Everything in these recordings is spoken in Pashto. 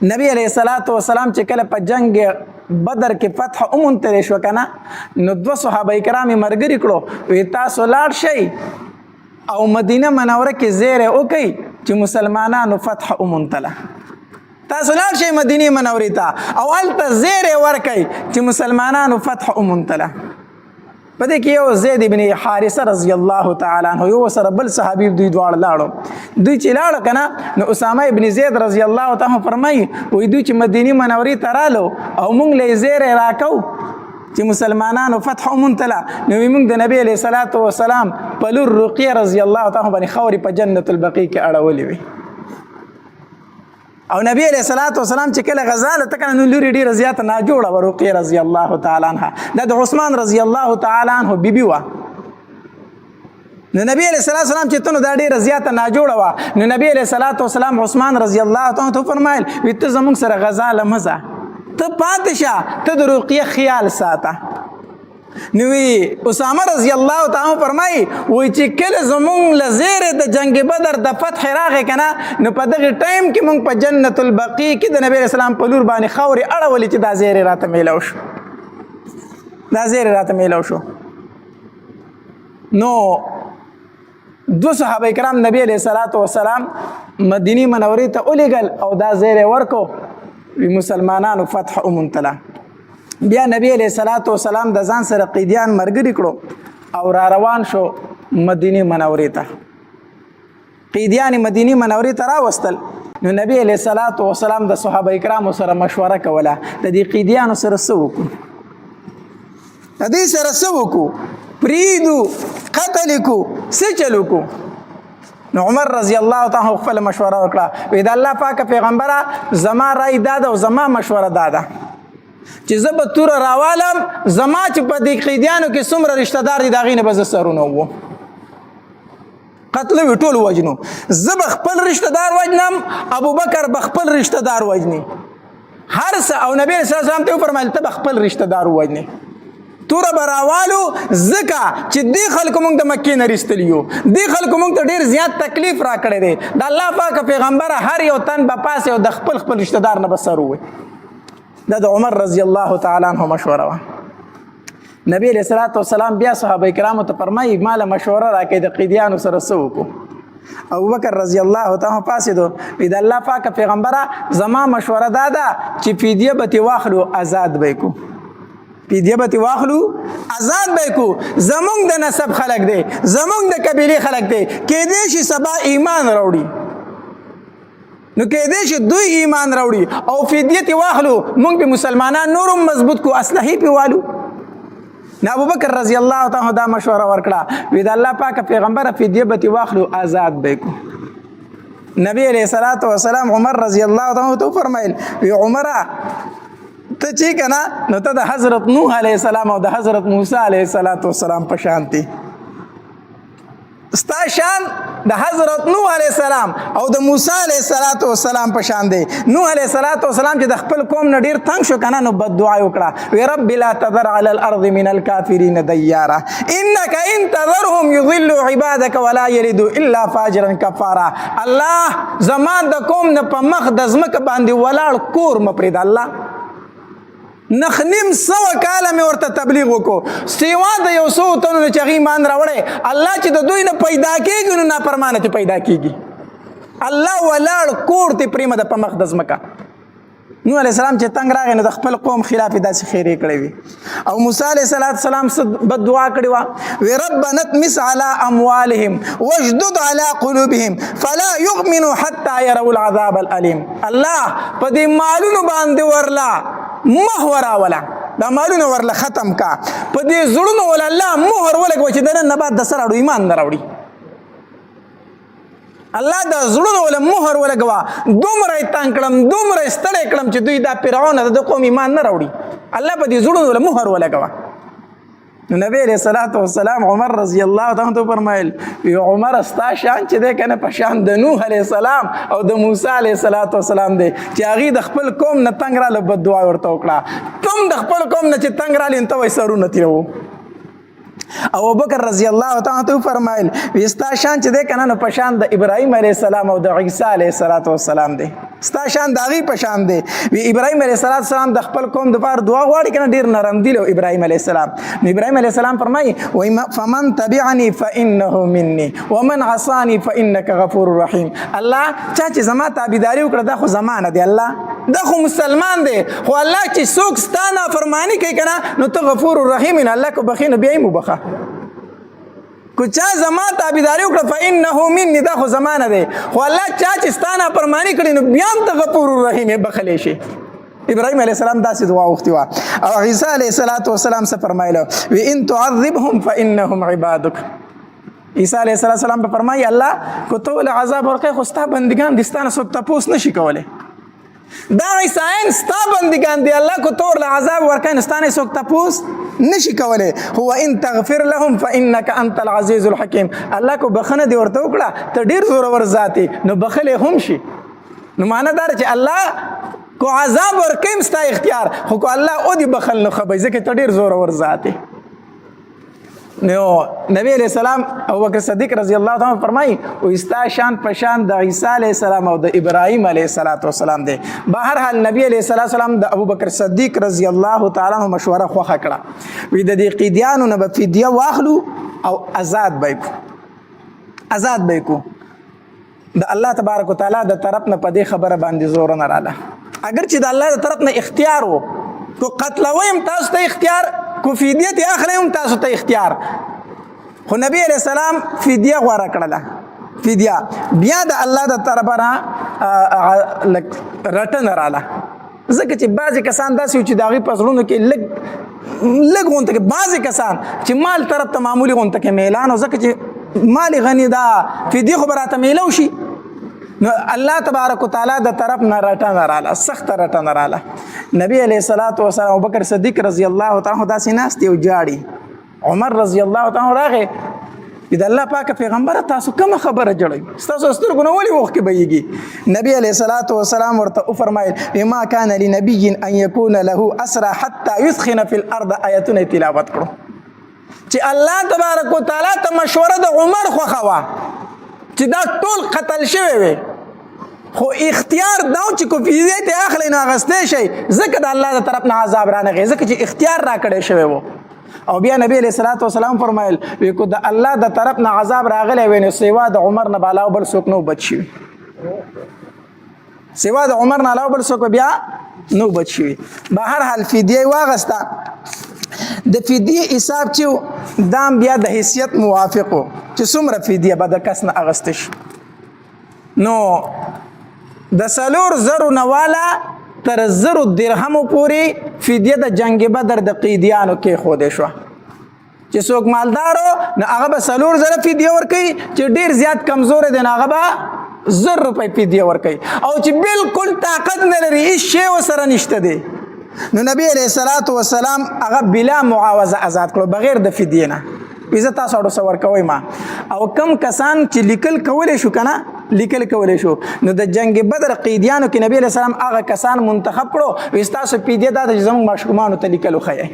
نبی علیہ الصلوۃ والسلام چې کله په جنگ بدر کې فتح ومونتل شو کنه، نو دوه صحابه کرام مرګري کړو، وی تاسو لاړ شئ او مدینه منوره کې زیره وکي چې مسلمانانو فتح ومونتله. تاسو لاړ شئ مدینه منورې ته او هلته زیره ورکئ چې مسلمانانو فتح ومونتله. په دې کې یو زید ابن حارثه رضی الله تعالی عنہ، یو سره بل صحابي، دوی دواړه لاړو. دوی چې لاړو کنه، نو اسامه ابن زید رضی الله تعالی عنہ فرمایي، وای دوی چې مدینه منورې ته رالو او مونږ له زیره راکو چې مسلمانانو فتح ومونتله، نو موږ د نبی علیہ الصلوۃ والسلام په لور رقیه رضی الله تعالی عنہ باندې خوري په جنت البقیع کې اړولې وي. او نبی علیہ الصلوۃ والسلام چې کله غزا له تکنه، نو لوري ډیره زیاته ناجوړه و، رقیه رضی الله تعالی عنها، دا د عثمان رضی الله تعالی عنہ بیبي وه. نو نبی علیہ الصلوۃ والسلام چې تنو دا ډیره زیاته ناجوړه وه، نو نبی علیہ الصلوۃ والسلام عثمان رضی الله تعالی عنہ فرمایل، وی ته زموږ سره غزا لمزه، ته پاتې شه، ته د رقیه خیال ساته. نو وی اسامه رضی الله تعالی فرمای، وای چې کله زمونږ لزیر د جنگ بدر د فتح راغې کنه، نو په دغه ټایم کې مونږ په جنت البقیع کې د نبی اسلام په لور باندې خوري اړولې چې دا زیر راته میلاو شو، دا زیر راته میلاو شو. نو دو صحابه کرام نبی علیہ الصلوۃ والسلام مدینه منورې ته ولېګل او دا زیر ورکو، وی مسلمانانو فتح ومونتله. بیا نبی علیہ الصلوۃ والسلام د ځان سره قیدیان مرګري کړو او را روان شو مدینه منورې ته. قیدیان مدینه منورې ته راوستل، نو نبی علیہ الصلوۃ والسلام د صحابه کرامو سره مشوره کوله، د دې قیدیانو سره څه وکړو، د دې سره څه وکړو، پریدو، قتل کو، څه چلو کو؟ نو عمر رضی الله تعالی خپل مشوره وکړه، وی د الله پاک پیغمبره، زما رای دا ده او زما مشوره دا ده چې زه به توره راوالم، زما چې په دې قیدیانو کې څومره رشتہ دار دي، د هغې نه به زه سرونه وو قتلوي، ټول وجنو. زه به خپل رشتہ دار وجنم، ابوبکر به خپل رشتہ دار وجني، هر څه. او نبی صلی الله علیه وسلم ته وفرمایل، ته به خپل رشتہ دار وجني. توره به راوالو، ځکه چې دې خلکو مونږ د مکې نه رستلی یو، دې خلکو مونږ ته ډېر زیات تکلیف را کړی دی. د الله پاک پیغمبره، هر یو تن به پاسې او د خپل خپل رشتہ دار نه به سر ووایي. دا د عمر رضی الله تعالی عنہ مشوره وه. نبی علیہ الصلوۃ والسلام بیا صحابه کرامو ته فرمایي، مال مشوره راکړئ، د قیدیانو سره څه وکړو؟ ابو بکر رضی الله تعالی پاسې دو، وی د الله پاک پیغمبره، زما مشوره دا ده چې فدیه به تی واخلو، آزاد به کو، فدیه به تی واخلو، آزاد به کو. زمونږ د نسب خلق دی، زمونږ د قبیله خلق دی، کې دې شي سبا ایمان راوړي، نو کې دې شي دوی ایمان راوړي او فدیه تی واخلو، مونږ به مسلمانان نورم مضبوط کو، اسلحې پی والو. نو ابو بکر رضی الله تعالی دا مشوره ورکړه، وی د الله پاک پیغمبر، فدیه به تی واخلو، آزاد به کو. نبی علیہ الصلوۃ والسلام عمر رضی الله تعالی ته فرمایل، وی عمره، ته چې کنه، نو ته د حضرت نوح علیہ السلام او د حضرت موسی علیہ الصلوۃ والسلام په شان دی. ستا شان د حضرت نوح علیہ السلام او د موسی علیہ الصلوۃ والسلام په شان دی. نوح علیہ الصلوۃ والسلام چې د خپل قوم نه ډیر تنگ شو کنه، نو بد دعا وکړه، وی رب لا تذر علی الارض من الكافرین دیارا انک ان تذرهم یضلوا عبادك ولا یلدوا الا فاجرا کفارا. الله، زمان د قوم نه په مخ د زمکه باندې ولاړ کور مپرید. الله، 950 کاله مې ورته تبلیغ وکړو، سیوا د یو څو تنو نه چې هغې ایمان راوړی. الله، چې د دوی نه پیدا کېږي، نو نافرمانه چې پیدا کېږي. الله، ولاړ کور ته پرېمه د په مخ د ځمکه. نوح علیه السلام چې تنګ راغی، نو د خپل قوم خلاف یې داسې خیرې کړې وي. او موسی علیه السلام څه بد دعا کړې وه؟ وی ربنا اطمس على اموالهم واشدد على قلوبهم فلا يؤمنوا حتى يروا العذاب الالم. الله، په دې مالونو باندې ورلا مه راوله، دا مالونه ورله ختم کا، په دې زړونو ول الله مهر ولګو چې د نن نه بعد د سره اړو ایمان نه راوړي. الله، د زړونو ول مهر ولګوا، دومره یې تنګ کړم، دومره یې ستړی کړم چې دوی دا فرعون د قوم ایمان نه راوړي. الله، په دې زړونو ول مهر ولګوا. نو نبی علیہ الصلوۃ والسلام عمر رضی الله تعالی عنہ فرمایل، وی عمر، ستا شان چې ده کنه، په شان د نوح علیہ السلام او د موسی علیہ الصلوۃ والسلام دی چې هغه د خپل قوم نه تنگ را له بد دعا ورته وکړه. تم د خپل قوم نه چې تنگ را لین، ته وای سرونه تیرو. او ابوبکر رضی الله تعالی عنہ فرمایل وستا شان چې ده کنه نو په شان د ابراهیم علی السلام او د عیسی علی السلام دی، ستا شان د هغې په شان دی. وی ابراهیم علیه السلام د خپل قوم دپاره دعا غواړي کنه، ډېر نرم دل ابراهیم علیه السلام. نو ابراهیم علیه السلام فرمایي وای فمن تبعنی فانه مني ومن عصانی فانك غفور رحیم. الله چا چې زما تابعداري وکړه دا خو زما نه دی، الله دا خو مسلمان دی، خو الله چې څوک ستا نافرماني کوي کنه نو ته غفور رحیم نه، الله کو بخښي نو بیا یې وبخښه. کو چا زما تابعداري وکړه فانه مني، دا خو زما نه دی، خو الله چا چې ستا نافرماني کړې نو بیا هم ته غفور رحیم یې، بخښلی شي. ابراهيم عليه السلام داسې دعا وغوښتې وه. او عیسی علیه السلام څه فرمایله؟ وی ان تعذبهم فانهم عبادك. عیسی علیه السلام په فرمایي الله کو ته ول عذاب ورکې خو ستا بندگان دي، ستا نه څوک تپوس نشي کولی، دا عیسایان ستا بندگان دي، الله کو تور له عذاب ورکې نو ستا نه څوک تپوس نشي کولی. هو ان تغفر لهم فانك انت العزيز الحكيم. الله کو بخنه دی ورته وکړه، ته ډیر زورور ذات نو بخلې هم شي. نو معنا دا چې الله کو عذاب ورکیم ستا اختیار، خو کو الله او دی بخل نو خبر ځکه ته ډیر زورور ذات. نو نبی علیہ السلام ابو بکر صدیق رضی الله تعالی عنہ فرمایي او استا شان په شان د عیسی علیہ السلام او د ابراهیم علیه السلام دی. بهر حال نبی علیہ السلام د ابو بکر صدیق رضی الله تعالی عنہ مشوره خوښه کړه، وی د دې قیدیانو نه به فدیه واخلو او آزاد به کو، آزاد به کو. د الله تبارک وتعالى د طرف نه په دې خبره باندې زور نه رااله، اگر چې د الله د طرف نه اختیار وو، کو قتلویم تاسو ته اختیار، کو فدیه ته اخلیم تاسو ته اختیار، خو نبی علیہ السلام فدیه غوړه کړله. فدیه بیا د الله د طرف نه رټن رااله، ځکه چې بعضې کسان داسې وو چې د هغوی په زړونو کې لږ لږ غونته کې بعضې کسان چې مال طرف ته معمولي غونته کې میلان، ځکه چې مال غني دا فدیه خو به راته میلو شي. نو الله تبارک وتعالى د طرف نه رټنه رااله، سخت رټنه رااله. نبی علیه الصلاة والسلام ابوبکر صدیق رضی الله تعالی عنہ داسې ناست دی او جاړي. عمر رضی الله تعالی عنہ راغی، د الله پاک پیغمبر تاسو کومه خبره جوړوي، تاسو سترګو نه ولې اوښکې بهیږي؟ نبی علیه الصلاة والسلام ورته وفرمایل ما کان لنبی ان یکون له اسرى حتى يثخن في الارض. آیتونه تلاوت کړو چې الله تبارک وتعالى ته مشوره د عمر خوښه وه چې دا ټول قتل شوی وي، خو اختیار دا چې کو فدیه ته اخلي نو اغستې شي، ځکه د الله د طرف نه عذاب رانغی، ځکه چې اختیار را کړی شوی وو. او بیا نبی علیہ الصلوۃ والسلام فرمایل وی کو د الله د طرف نه عذاب راغلی وي نو سوا د عمر نه بالا بل څوک نو بچ شي، سوا د عمر نه علاوه بل څوک بیا نو بچ شي. بهر حال فدیه واغستا، د فدیه حساب چې دام بیا د حیثیت موافقو چې څومره فدیه به د کس نه اغست شي، نو د 4000 نواله تر 1000 درهمو پورې فدیه د جنگ بدر د قیدیانو کې خودې شوه. چې څوک مالدارو نو هغه به 4000 فدیه ورکوي، چې ډیر زیات کمزور دی نو هغه به 1000 روپۍ فدیه ورکوي، او چې بالکل طاقت نه لري، هیڅ شی ورسره نشته دی، نو نبی علیه الصلاة والسلام هغه بلا معاوضه آزاد کړو بغیر د فدیې نه. زه تاسو اړو څه ورکوئ ما. او کم کسان چې لیکل کولی شو که نه لیکل کولی شو، نو د جنگ بدر قیدیانو کې نبی علیه السلام هغه کسان منتخب کړو، وی ستاسو فدیه دا ده چې زموږ ماشومانو ته لیکل وښیئ.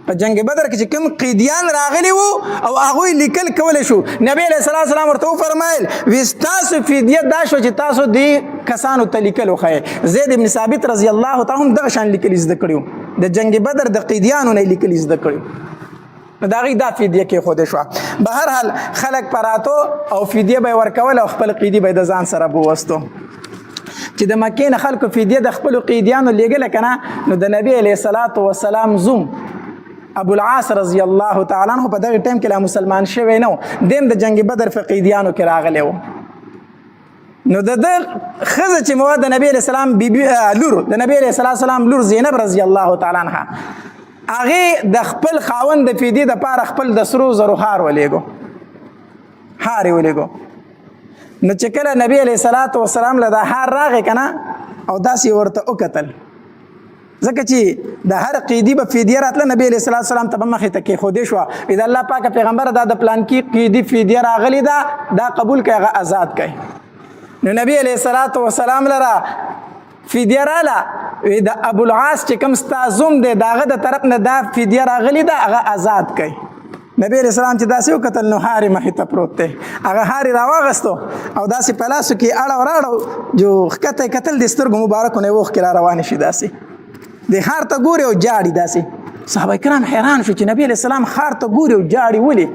په جنگ بدر کې چې کوم قیدیان راغلي وو او هغوی لیکل کولی شو، نبی علیه الصلاة والسلام ورته وفرمایل وی ستاسو فدیه دا شو چې تاسو دې کسانو ته لیکل وښیئ. زید بن ثابت رضی الله تعالی هم دغه شان لیکل زده کړي وو، د جنگ بدر د قیدیانو نه لیکل زده کړي وو، نو د هغوی دا فدیه کېښودې شوه. بهر حال خلک پراتو او فدیه به یې ورکوله او خپل قیدي به یې د ځان سره بوستو. چې د مکې نه خلکو فدیه د خپلو قیدیانو لېږله که نه، نو د نبی علیه الصلاة والسلام زوم ابو العاص رضی الله تعالی عنہ په دغه ټایم کې لا مسلمان شوی نه و، دیم د جنگ بدر په قیدیانو کې راغلی و. نو د ده ښځه چې مو د نبی علیه السلام بیبي لور، د نبی علیه السلام لور زینب رضی الله تعالی عنها، هغې د خپل خاوند د فدیې دپاره خپل د سرو زرو هار ولېږو، هار یې ولېږو. نو چې کله نبی علیه الصلاة والسلام له دا هار راغی که نه، او داسې یې ورته وکتل، ځکه چې د هر قیدي به فدیه راتله نبی علیه الصلاة والسلام ته به مخې ته کېښودې شوه، وی د الله پاک پیغمبر دا د پلانکي قیدي فدیه راغلې ده، دا قبول کړئ، هغه آزاد کړئ. نو نبی علیه الصلاة والسلام لره فدیه راله، وی د ابو العاص چې کوم ستا زوم دی د هغه د طرف نه دا فدیه راغلې ده، هغه آزاد کړئ. نبی علیہ السلام چې داسې وکتل نو هارې مخې ته پروت دی، هغه هارې راواغستو او داسې په لاسو کې اړه وراړو، جو ښکته یې کتل د سترګو مبارکو نه یې اوښکې را روانې شي، داسې د ښار ته ګوري او جاړي. داسې صحابه کرام حیران شو چې نبی علیہ السلام ښار ته ګوري او جاړي ولې؟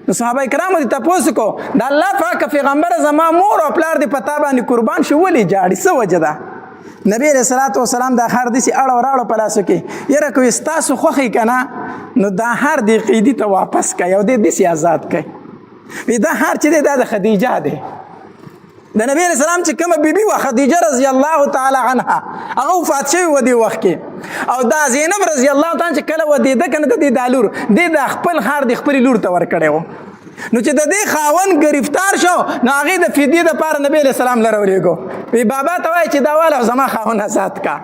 نو صحابه کرامو دې تپوس کو، د الله پاک پیغمبر، زما مور او پلار دې په تا باندې قربان شو، ولې جاړي، څه وجه ده؟ نبی علیہ الصلوۃ والسلام دا خر دسی اړه وراړو په لاسو کې، یره کوي ستاسو خوخی کنه، نو دا هر دی قیدی ته واپس کړي او دې دسی آزاد کړي. وی دا هر چې دا د خدیجه دی، د نبی علیہ السلام چې کومه بیبي وه خدیجه رضی الله تعالی عنها، هغه وفات شوې وه دې وخت کې. او دا زینب رضی الله تعالی چې کله ودېده که نه، د دې دا لور دې د خپل ښار د خپلې لور ته ورکړی و. نو چې د دې خاوند گرفتار شو، نو هغې د فدیې دپاره نبی علیہ السلام له راولېږو، وی بابا ته وایي چې دا واله زما خاوند آزاد کا.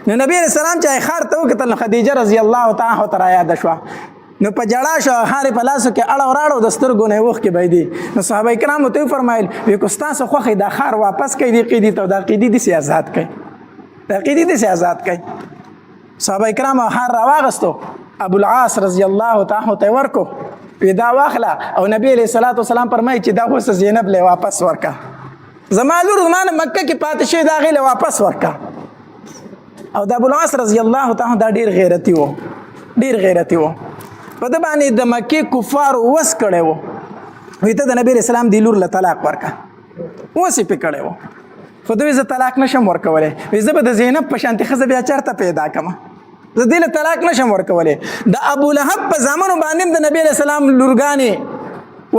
نو نبی علیہ السلام چې ښار ته وکتل، نو خدیجه رضی الله تعالی عنها ته رایاده شوه، نو په جړا شو، هارې په لاسو کې اړه وراړو، د سترګو نه یې اوښکې بهیدې. نو صحابه کرامو ته وفرمایل، وی که ستاسو خوښه دا ښار واپس کړئ دې قیدي ته، دا قیدي داسې آزاد کړئ، دا قیدي داسې آزاد کړئ. صحابه کرامو هار راواغستو، ابو العاص رضی الله تعالی عنه ته ورکو، وی دا واخله او نبی علیہ الصلوۃ والسلام فرمایي چې دا اوس زینب له واپس ورکا، زما لور زما نه مکه کې پاتې شوې، دا هغې له واپس ورکا. او د ابو العاص رضی الله تعالی دا ډیر غیرتی وو، ډیر غیرتی وو. په ده باندې د مکې کفارو وس کړی وو، وی ته د نبی علیہ السلام دی لور له طلاق ورکا، وس یې پې کړی وو. خو دوی زه طلاق نشم ورکولی، وی زه به د زینب په شانتې ښځه بیا چېرته پیدا کړم، زه دې له طلاق نشم ورکولی. د ابو لهب په زامنو باندې د نبی علیہ السلام لورګانې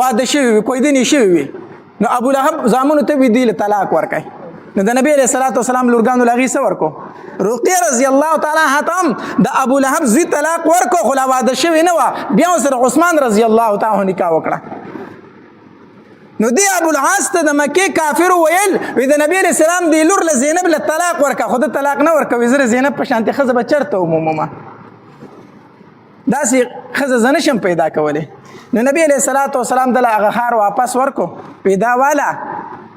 واده شوې وي، کویدنې شوې وي. نو ابو لهب زامنو ته وی دی له طلاق ورکړي. نو د نبی علیہ الصلوۃ والسلام لورګانو لغی څه ورکو، رقیه رضی الله تعالی عنها هم د ابو لهب زوی طلاق ورکو، خو لا واده شوی نه و، بیا سره عثمان رضی الله تعالی عنہ نکاح وکړه. نو دی ابو العاص ته د مکه کافر ویل، وی د نبی علیہ السلام دی لور له زینب له طلاق ورکا، خو د طلاق نه ورکوي، زره زینب په شانتي خزه به چرته ومومم، داسې ښځه زه نشم پیدا کولی. نو نبی علیه الصلاة والسلام دله هغه ښار واپس ورکو، وی دا واله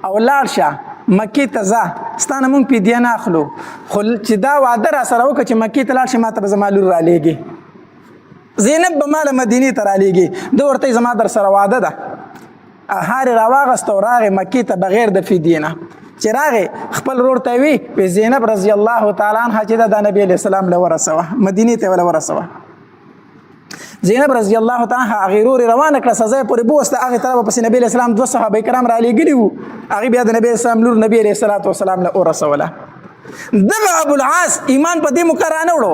او لاړ شه مکې ته ځه، ستا نه مونږ فدیه نه اخلو، خو چې دا وعده را سره وکړه چې مکې ته لاړ شې ما ته به زما لور رالیږي، زینب به ما له مدینې ته رالیږي. ده ورته زما در سره وعده ده. هارې راواغست او راغی مکې ته بغیر د فدیې نه. چې راغی خپل ورور ته وی، وی زینب رضی الله تعالی عنها چې دا د نبی علیہ السلام له ورسوه، مدینې ته وله ورسوه. زینب رضی الله تعالی عنها هغې ورور روانه کړه، سزا یې پورې بوسته. هغې طرفه پسې نبی علیہ السلام دوه صحابه کرام رالیږلي وو، هغې بیا د نبی علیہ السلام لور نبی علیه الصلاة والسلام له ورسوله. دغه ابو العاص ایمان په دې موقع رانه وړو،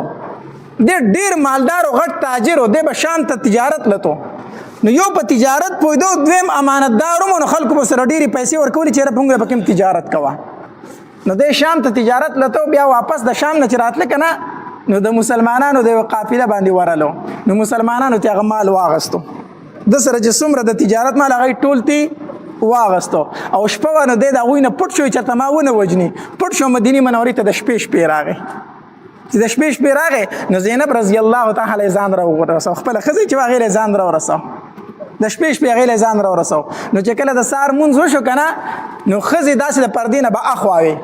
دی ډیر مالدار او غټ تاجر و، دی به شام ته تجارت لتو، نو یو په تجارت پوهېدو، دویم امانتدار هم، نو خلکو به سره ډېرې پیسې ورکولې چې یاره موږ به کوم تجارت کوه. نو دی شام ته تجارت لته، بیا واپس د شام نه چې راتله که نه، نو د مسلمانانو د یوه قافله باندې ورلو، نو مسلمانانو ته هغه مال واغستو، د سره چې څومره د تجارت مال هغه ټول تی واغستو. او شپه وه، نو دی د هغوی نه پټ شو، چېرته ما ونه وژني، پټ شو. مدینې منورې ته د شپې شپې راغی. چې د شپې شپې راغی، نو زینب رضی الله تعالی ځان را ورسو، خپل ښځې چې هغې له ځان را ورسو، د شپې شپې هغې له ځان را ورسو. نو چې کله د سهار مونځ وشو که نه، نو ښځې داسې د پردې نه به اخوا وي.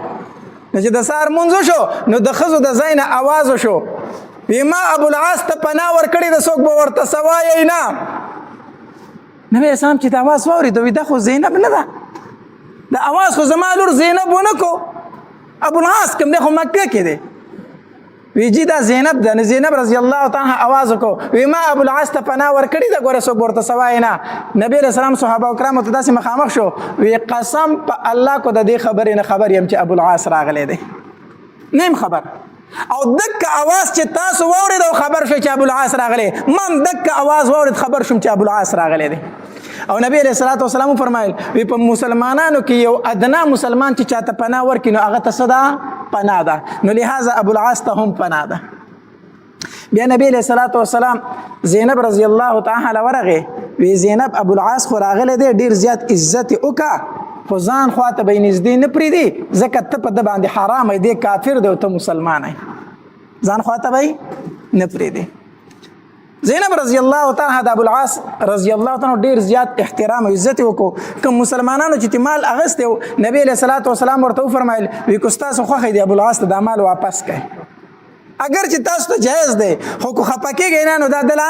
نو چې د سهار مونځ وشو، نو د ښځو د ځای نه اواز وشو، وی ما ابو العاص ته پناه ورکړې ده، څوک به ورته څه وایئ نه. نبی اسلام چې د اواز واورېد، وی دا خو زینب نه ده، د اواز خو زما لور زینب ونه کو، ابو العاص کوم دی خو مکه کې دی. وی جی دا زینب ده. نو زینب رضی الله تعالی عنها اواز وکړو، وی ما ابو العاص ته پناه ورکړې ده، ګوره څوک ورته سوای نه. نبی علیہ السلام صحابه کرامو ته داسې مخامخ شو، وی قسم په الله کو د دې خبرې نه خبر یم چې ابو العاص راغلی دی، نه یم خبر. او دک اواز چې تاسو واورید او خبر شو چې ابو العاص راغلی، مم دک اواز واورید خبر شوم چې ابو العاص راغلی دی. او نبی علیہ الصلوۃ والسلام فرمایل، وی په مسلمانانو کې یو ادنا مسلمان چې چاته پناه ورکړي، نو هغه ته څه ده؟ پناه ده. نو لہذا ابو العاص ته هم پناه ده. بیا نبی علیہ الصلوۃ والسلام زینب رضی الله تعالی ورغه، وی زینب ابو العاص خو راغله دی، ډیر زیات عزت وکا، خو ځان خواته به نږدې نه پریدي، ځکه ته په ده باندې حرام دی، کافر دی او ته مسلمان یې، ځان خواته به نه پریدي. زینب رضی الله تعالی عنها د ابو العاص رضی الله تعالی عنہ ډیر زیات احترام او عزت وکړو. کوم مسلمانانو چې مال اغسته، نبی علیہ الصلوۃ والسلام ورته وفرمایل وی کو تاسو خوخه دی ابو العاص ته د مال واپس کړئ، اگر چې تاسو ته جایز دی، خو کو خپه کېږئ نه نو دا دلا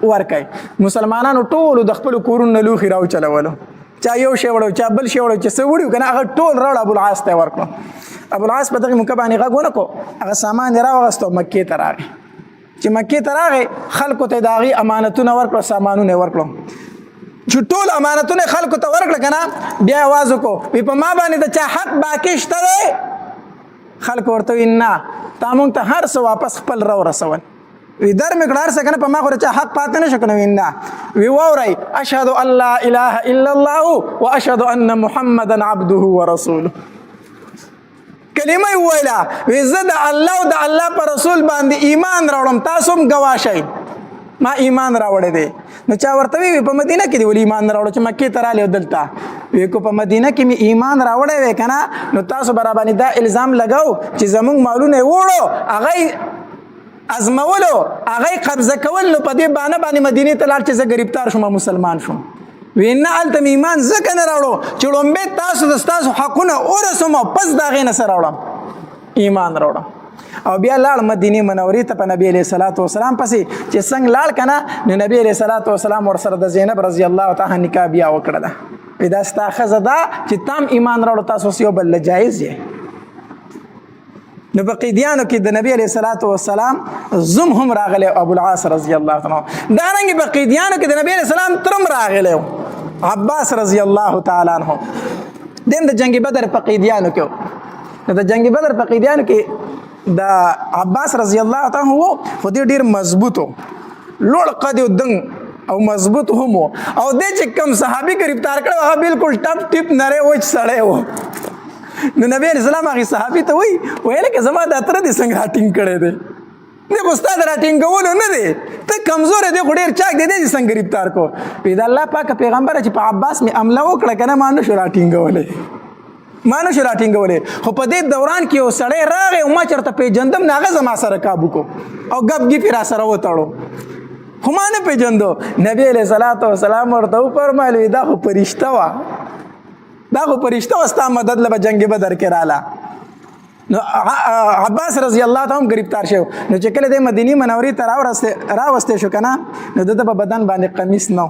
ورکړئ. مسلمانانو ټولو د خپل کورونو لوښي راو چلولو، چا یو شی وړو، چا بل شی وړو، چې څه وړو کنه هغه ټول راوړ ابو العاص ته ورکړو. ابو العاص په دغه موقع باندې غږ ونه کو، هغه سامان یې راوغستو، مکې ته راغی. چې مکې ته راغی، خلکو ته د هغې امانتونه ورکړو، سامانونه یې ورکړو. چې ټول امانتونه خلکو ته ورکړه کنه، بیا आवाज وکړو وی په ما باندې د چا حق باقی شته دی؟ خلکو ورته وی نه، تا مونږ ته هر څه واپس خپل را ورسول. وی در مې کړه هر څه کنه، په ما خو د چا حق پاتې نه شو کنه؟ وی نه. وی واورئ، اشهد ان لا اله الا الله واشهد ان محمدا عبده ورسوله. کلمه ویله وی زه د الله او د الله پر رسول باندې ایمان راوړم، تاسو هم ګواه شئ ما ایمان راوړی دی. نو چا ورته وی په مدینه کې دی ولې ایمان راوړو چې مکې ته رالی دلته؟ وی کو په مدینه کې می ایمان راوړی وی کنه، نو تاسو برابرې دا الزام لګاو چې زمونږ مالونه وړو، هغه ازمولو، هغه قبضه کول، نو په دې باندې باندې مدینه ته لاړ چې زه گرفتار شوم، مسلمان شوم. وینا هلته مې ایمان ځکه نه راوړو چې ړومبی تاسو د ستاسو حقونه ورسوم او پس د هغې نه څه راوړم؟ ایمان راوړم. او بیا لاړ مدینه منورې ته په نبی علیہ الصلوۃ والسلام پسې. چې څنګه لاړ کنه، نو نبی علیہ الصلوۃ والسلام ورسره د زینب رضی الله تعالی نکاح بیا وکړه. دا ستا ښځه ده چې تام ایمان راوړو، تاسو یو بل جایز یې. نو په قیدیانو کې د نبی علیہ الصلوۃ والسلام زم هم راغلی ابو العاص رضی الله تعالی عنہ. دارنګ په قیدیانو کې د نبی علیہ السلام ترم راغلی عباس رضی الله تعالی عنہ، دیم د جنگ بدر په قیدیانو کې. د جنگ بدر په قیدیانو کې د عباس رضی الله تعالی عنہ خو دې ډیر مضبوطو، لوړ قد او دنګ او مضبوط هم. او دې چې کم صحابي گرفتار کړو، هغه بالکل ټپ ټیپ نری وچ سړی وو. نو نبی علیہ السلام هغه صحابي ته وی ویل کې زما د تر دې څنګه راټینګ کړی دی؟ نه خو استاد راټینګولو نه دی، ته کمزور دی خو ډیر چاک دی، دې څنګه گرفتار کو؟ وی دا الله پاک پیغمبر چې په عباس می عمله وکړه کنه، ما نه شو راټینګولې، ما نه شو راټینګولې، خو په دې دوران کې یو سړی راغی او ما چرته پیجندم نه، هغه زما سره کابو کو او غب ګی پیر سره وتاړو، خو ما نه پیجندو. نبی علیہ الصلوۃ والسلام ورته وفرمایل دا خو پرشته وه، دا خو پرشته وستا مدد له جنگ بدر کې رااله. نو عباس رضی الله تعالی هم گرفتار شو. نو چې کله د مدینی منورې ته راوسته شو کنه، نو د په بدن باندې قمیص نو،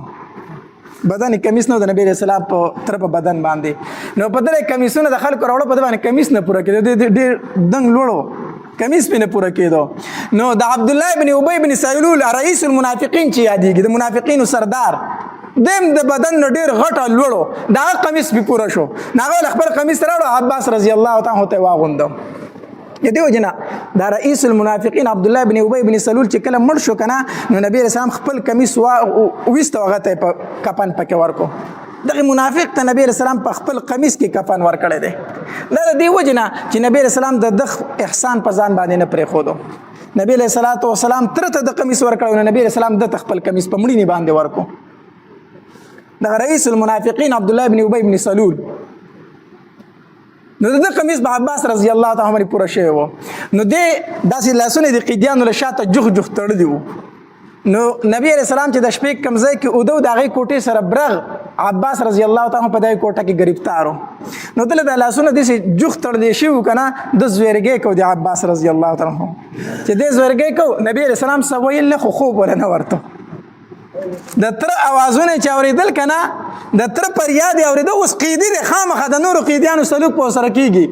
بدن کمیس نو، د نبی رسول الله په تر په بدن باندې نو په دې کمیسونه د خلکو راوړو، په دې باندې کمیس نه پوره کېده، د ډېر دنګ لوړو کمیس په نه پوره کېدو. نو د عبد الله ابن ابي بن سلول رئیس المنافقین چې یادېږي، د منافقینو سردار، دیم د بدن نو ډیر غټه لوړو، دا قمیص به پوره شو، هغه خپل قمیص راوړو، عباس رضی الله تعالی ته واغوندو. د دې وجنه دا رئیس المنافقین عبد الله بن ابي بن سلول چې کله مړ شو کنه، نو نبی رسول الله خپل قمیص وا وېست، هغه ته په کفن پکې ورکو. دغه منافق ته نبی رسول الله په خپل قمیص کې کفن ورکړی دی. دا د دې وجنه چې نبی رسول الله د دخ احسان په ځان باندې نه پرې خودو. نبی علیہ الصلوۃ والسلام تر ته د قمیص ورکړو، نو نبی رسول الله د خپل قمیص په مړینې باندې ورکو. دغه رئیس المنافقین عبد الله بن ابي بن سلول، نو د قمیص به عباس رضی الله تعالی عنہ پوره شوی وو. نو د داسې لاسونه د قیدیانو له شاته جوخ جوخ تړلی وو. نو نبی علیہ السلام چې د شپې کمزای کې اودو، د هغې کوټې سره برغ عباس رضی الله تعالی په دغه کوټه کې گرفتارو. نو دله د لاسونه داسې جوخ تړلی شوي وو که نه، د زویرګی کو د عباس رضی الله تعالی عنہ چې د زویرګی کو، نبی علیہ السلام څه ویل نه، خو خوب وله نه ورته. د تر اوازونه چې اورېدل که نه، د تر پریاد یې اورېده. اوس قیدي دی، خامخا د نورو قیدیانو سلوک په سره کېږي.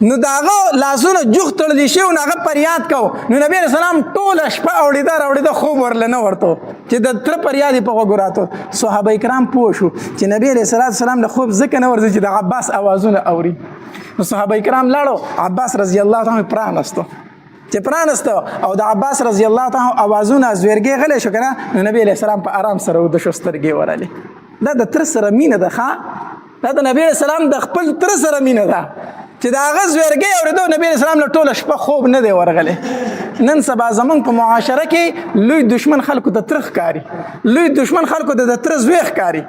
نو د هغه لاسونه جوخ تړلی شوي، نو هغه پریاد کو. نو نبی علیہ السلام ټوله شپه اوړېده راوړېده، خوب ورله نه ورته چې د تره پریاد یې په غوږو راتو. صحابه کرام پوه شو چې نبی علیه السلام له خوب ځکه نه ورځي چې د عباس اوازونه اوري. نو صحابه کرام لاړو، عباس رضی الله تعالی پرانستو. چې پرانستو او د عباس رضی الله تعالی اوازونه زویرګې غلې شو کنه، نو نبی علیہ السلام په آرام سره ود شو، سترګې ورالې. دا د تر سره مینه ده ښه، دا د نبی علیہ السلام د خپل تر سره مینه ده چې د هغه زویرګې اورېدو، نبی علیہ السلام له ټوله شپه خوب نه دی ورغلی. نن سبا زمونږ په معاشره کې لوی دشمن خلکو ته تره ښکاري، لوی دشمن خلکو ته د تره زوی ښکاري.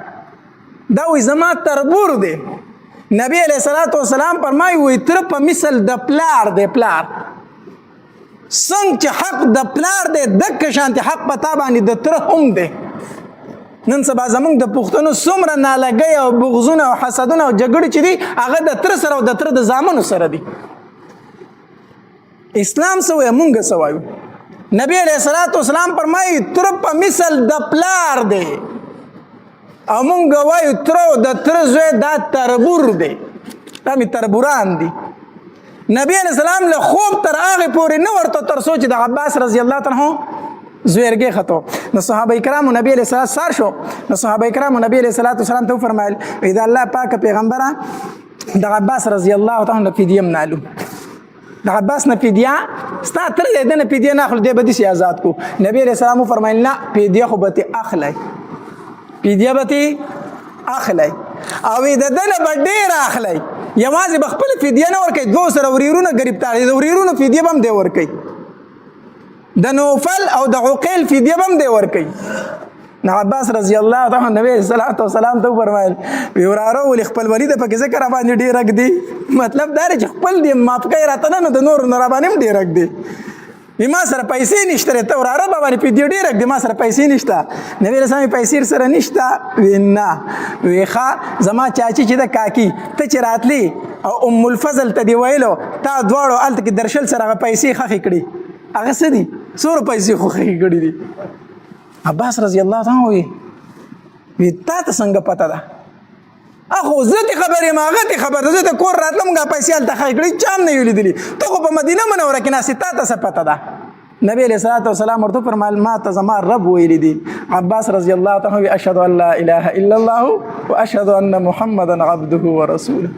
دا وایي زما تربور دی. نبی علیہ الصلوۃ والسلام فرمایي وایي تر په مثل د پلار دی. پلار څنګه چې حق د پلار دی، دک شانتې حق په تا باندې د تره هم دی. نن سبا زمونږ د پښتنو څومره نالګۍ او بغضونه او حسدونه او جګړې چې دي، هغه د تره سره او د تره د زامنو سره دي. اسلام څه وایي، مونږ څه وایو؟ نبی علیه الصلاة والسلام فرمایي تره په مثل د پلار دی، او مونږ وایو تره او د تره زوی دا تربور دی، دا مې تربوران دي. نبی علیه السلام له خوب تر هغې پورې نه ورته تر څو چې د عباس رضی الله تعالی عنه زویرګې خطو. نو صحابه کرامو نبی علیه السلام سار شو، نو صحابه کرامو نبی علیه الصلاة والسلام ته وفرمایل، وایي د الله پاک پیغمبره د عباس رضی الله تعالی عنه فدیه هم نالو، د عباس نه فدیه ستا تر دی، ده نه فدیه نه اخلو، دی به داسې آزاد کو. نبی علیه السلام وفرمایل نه، فدیه خو به ترې اخلی، فدیه به ترې اخلی، او د ده نه به ډېره اخلی، یوازې به خپله فدیه نه ورکوي، دوو سره وریرونه ګرفتار دي، د وریرونو فدیه به هم دی ورکوي، د نوفل او د عقیل فدیه به هم دی ورکوي. نو عباس رضی الله تعالی عنہ نبی صلی الله علیه وسلم ته وفرمایل، وی وراره ولې خپل ولي ته پکې ذکر را باندې ډېر حق دی؟ مطلب دا دی چې خپل دې معاف کوي راته نه، نو د نورو نه را باندې هم ډېر حق دی. وی ما سره پیسې نشته، ته وراره به باندې فدیه ډېر حق دی، ما سره پیسې نشته. نبی علیه السلام پیسې سره نشته؟ وی نه. وی ښه، زما چاچي چې ده کاکي، ته چې راتلې او ام الفضل ته دې ویلو، تا دواړو هلته کې درشل سره هغه پیسې ښخې کړې، هغه څه دي؟ څومره پیسې خو ښخې کړې دي؟ عباس رضی الله تعالی وی، وی تا ته څنګه پته ده؟ اخو زه ته خبر یم، هغه ته خبر ده، زه ته کور راتلم هغه پیسې هلته ښخې کړې، چا هم نه یو لیدلي، ته خو په مدینه منوره کې ناست یې، تا ته څه پته ده؟ نبی علیه الصلاة والسلام ورته وفرمایل، ما ته زما رب ویلي دي. عباس رضی الله تعالی عنه اشهد ان لا اله الا الله واشهد ان محمدا عبده ورسوله.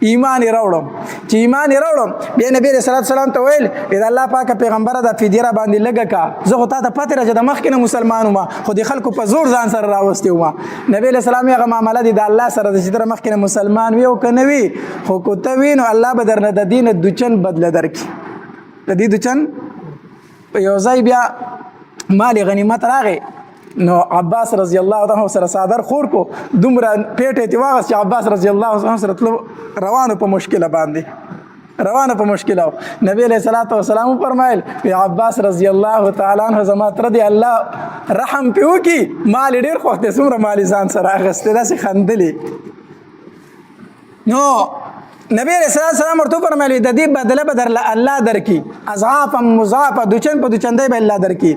ایمان یې راوړم، چې ایمان یې راوړم بیا نبی علیه الصلاة والسلام ته ویل، د الله پاک پیغمبره دا فدیه را باندې لږه کا، زه خو تا ته پته راځه د مخکې نه مسلمان وم، خو د خلکو په زور ځان سره راوستی وم. نبی علیه السلام هغه معامله دي د الله سره ده چې تر مخکې نه مسلمان وي او که نه وي، خو که ته وي نو الله به درنه د دې نه دوچن بدله درکړي، د دې دوچن. په یو ځای بیا مال غنیمت راغی، نو عباس رضی الله عنه سره صادر خور کو، دومره پیټه تی واغست چې عباس رضی الله عنه سره تلو روانو په مشکله باندې، روانو په مشکله. نبی علیہ الصلوۃ والسلام فرمایل، وی عباس رضی الله تعالی عنہ زما تر دی الله رحم پیو کی، مال ډیر خوښ دی، څومره مال ځان سره اغسته، داسې خندلې. نو نبی علیہ الصلوۃ والسلام ورته فرمایلی، د دې بدله به درله الله درکړي، اضعافا مضاعفه، دوچن په دوچندۍ به الله درکړي.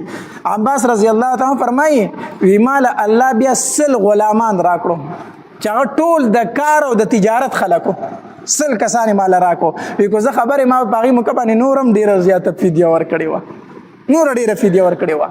عباس رضی الله تعالی عنہ فرمایي، وی مال الله بیا 100 غلامان راکړو چې هغه ټول د کار او د تجارت خلکو، 100 کسان مال راکو. وی کو زه خبرې ما په هغې موقع باندې نورم ډېره زیاته فدیه ورکړې وه، نوره ډېره فدیه ورکړې وه.